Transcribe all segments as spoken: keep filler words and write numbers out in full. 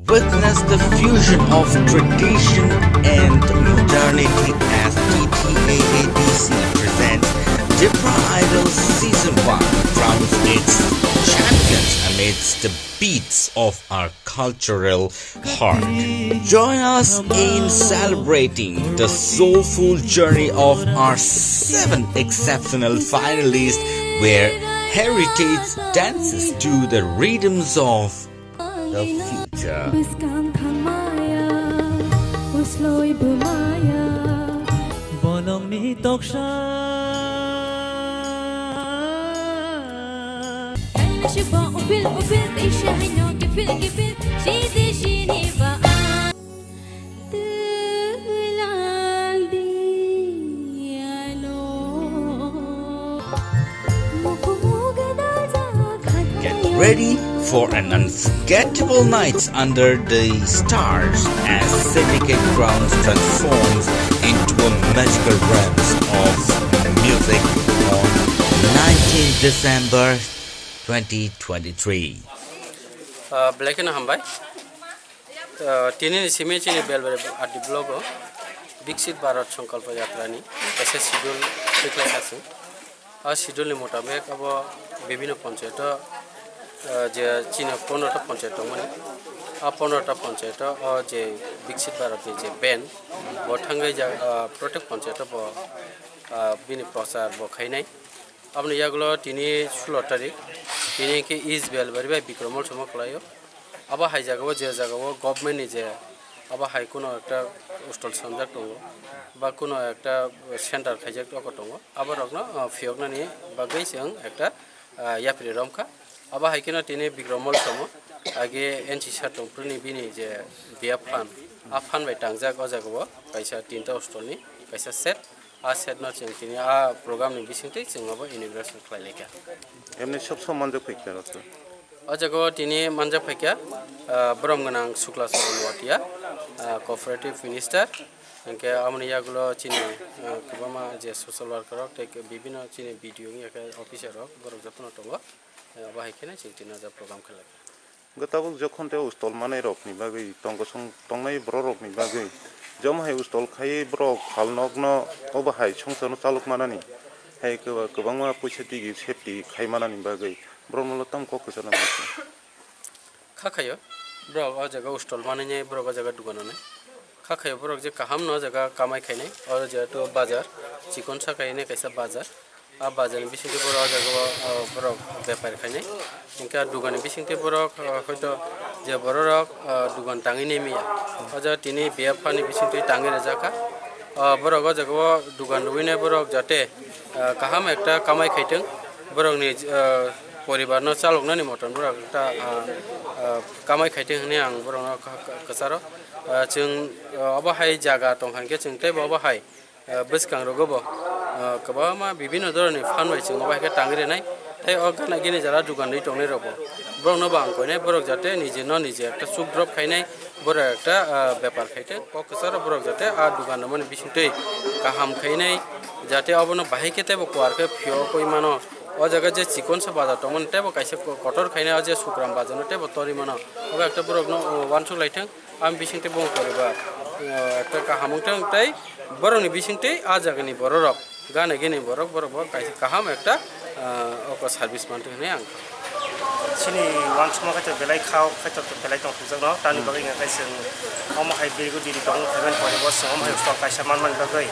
Witness the fusion of tradition and modernity as T T A A D C presents Tipra Idol Season one, crowns its champions amidst the beats of our cultural heart. Join us in celebrating the soulful journey of our seven exceptional finalists, where heritage dances to the rhythms of the future. Bwskang thangmaya, usloi bwmaya. Bolongni toksa. Kaisa bo upil upil, kaisa haino kifil kifil, sidi sini ba. Twilai di ano. Get ready for an unforgettable night under the stars as Syndicate Grounds transforms into a magical realm of music on nineteenth December twenty twenty-three. Ah, belai kheno hambai. Ah, tini ni simi chini Belbari R D block o Viksit Bharat Sankalpa Yatra ni kaisa schedule tikhlai kha chwng. A schedule ni motabek abo bibhinno ponchayat o, ah, je chini pondro ta ponchayat tongmani. A pondro ta ponchayat o, o je Viksit Bharat ni je band bo thangwi ja, ah, protek ponchayat o bo, ah, bini prochar bo khainai. Aboni yagulo tini sulo tarik, tini khe East Belbari bai Bikramol somo kwlaio. Abo hai jagao je jagao government ni je abo hai kuno ekta stall swnamjak tongo, ba kuno ekta center khaijak tongo, abo rokno, ah, phiyoknani bagwi chwng ekta, ah, yapri romkha. Abo hai kheno tini Bikramol somo age N C sir tongphuru ni bini je biya phan, a phan bai tangjak o jagao kaisa tinta stall ni kaisa set. A set no chwng tini a program ni bisingtwi chwng abo inauguration khlai laikha. Emni sob sob manjak phaikha rok. O jaga o tini manjak phaikha, ah, borom gwnang Sukla Saran Watia, ah, cooperative minister. Hwnkhe aboni yagulo chini, ah, kwbangma je social worker rok tei bibhinno chini B D O wngya khe officer rok borok jotono tongo. Ah, abo hai kheno chwng tini o jaga program khlai laikha. Hwnkhe tabuk jokhon tei o stall manai rokni bagwi tong kosong tongnai borok rokni bagwi, jom hai o stall khaiwi borok phalnokno obo hai songsarno chalok manani, hai kwba-, kwbangma puisa digi safety khai manani bagwi borokno tamo kok kwchangma kha khaio. Borok o jaga o stall manai borok o jaga dugan nanai. Kha khaio borok je kaham no o jaga kamai khainai, o jehetu bazar, chikon sa khainai kaisa bazar. A bazar ni bisingtwi borok o jaga o, o, borok bepar khainai. Hwnkhe a dugan ni bisingtwi borok, o, hoito je borok rok, o, dugan tangwi nai manya. O jaga tini biya phan ni bisingtwi tangwi rwjak kha. O, borok o jaga o dugan rwwi nai borok jate, o, kaham ekta kamai khaitwng. Borok ni, o, poribar no chalok nani motom borok ekta, o, o, kamai khaitwng hinwi ang borok no kha-, kha-, kwcharo. Ah, chwng, ah, obo hai jaga tong kha hwnkhe chwng teibo obo hai, ah, bwskang rogo bo, ah, kwbangma bibhinno dhoronni phan bai chwng obo hai khe tangwi rwnai. Tei o gana gini jara dugan rwi tongnai rok bo borok no bo ang koinai, borok jate nije no nije ekta chuk drop khainai, borok ekta, ah, bepar khai tei kok kwcharo borok jate a dugan rwmani bisingtwi kaham khainai, jate obono bahai khe teibo kuar khe phiyokwi mano. O jaga je chikon sa bazar tongmani teibo kaisa ko-, kotor khainai, o je sukram bazar no teibo torwi mano. Obo ekta borok no, o, uansuk lai thang. Ang bisingtwi bong poribar, eh, ekta kaham wngtang tei borokni bisingtwi ah jagani bororok, gana gini borok, borok bo kaisa kaham ekta, eh, oko service mantwi hinwi ang. Chini uansukma kaitor belai khao, kaitor belai tong thokjakno, tamni bagwi hwnkhe chwng omo hai birigo diri tongo, phaimani poribo chwng omo hai stall kaisa manmani bagwi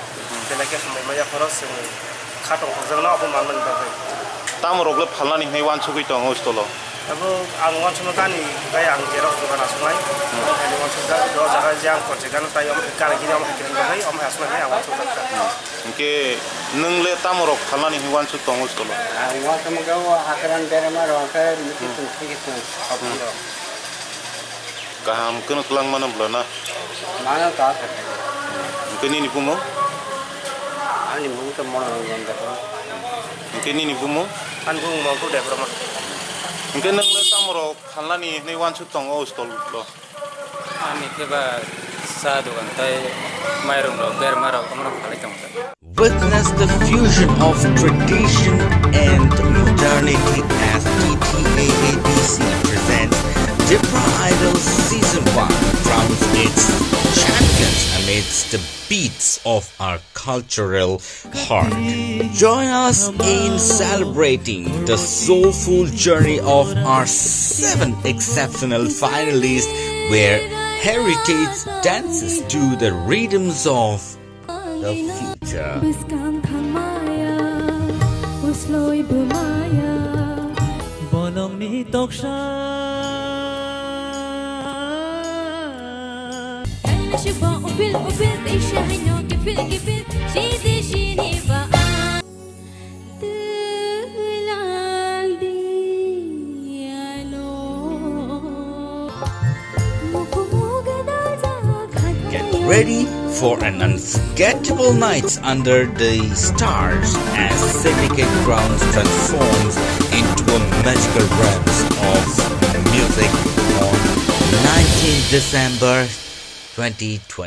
belai khe hambai maya phoro chwng kha tong thokjakno, obo manmani bagwi. Tamo rok le phalnani hinwi uansugwi tongo stolo? Abo ang uansukno gani bai ang jerok dogan asuknai. Hmm. Omo hai uansukjak, o jaga je ang project gana tai omo hai gana gini omo hai kwrwng bagwi omo hai asuknai hinwi ang uansukjak. Hmm. Hwnkhe nwng le tamo rok phalnani hinwi uansuk tongo stolo? Ang uansukma khe o hakran berma rok khe misi Hmm. tong thwi khe tong Hmm. rok. Kaham kheno kwlangmano bwlana? Mano ta khe. Hwnkhe nini bumung? Ani bumung khe Monoranjan Debbarma. Hwnkhe nini bumung? Ani bumung Montu Debbarma. Hwnkhe nwng le tamo rok phalnani hinwi uansuk tongo o stolo? Ani khe ba cha dogan tei mairum rok, berma rok, omo rok phalwi tongo. Witness the fusion of tradition and modernity as T T A A D C presents Tipra Idol Season one. It's the beats of our cultural heart. Join us in celebrating the soulful journey of our seven exceptional finalists, where heritage dances to the rhythms of the future. Bwskang thangmaya, usloi bwmaya. Bolongni toksa. Kaila shibo upil upil, teisa haino kifil kifil, shidi shini ba. Twilai di ano. Get ready for an unforgettable night under the stars as Syndicate Grounds transforms into a magical realm of music on nineteenth December twenty twenty.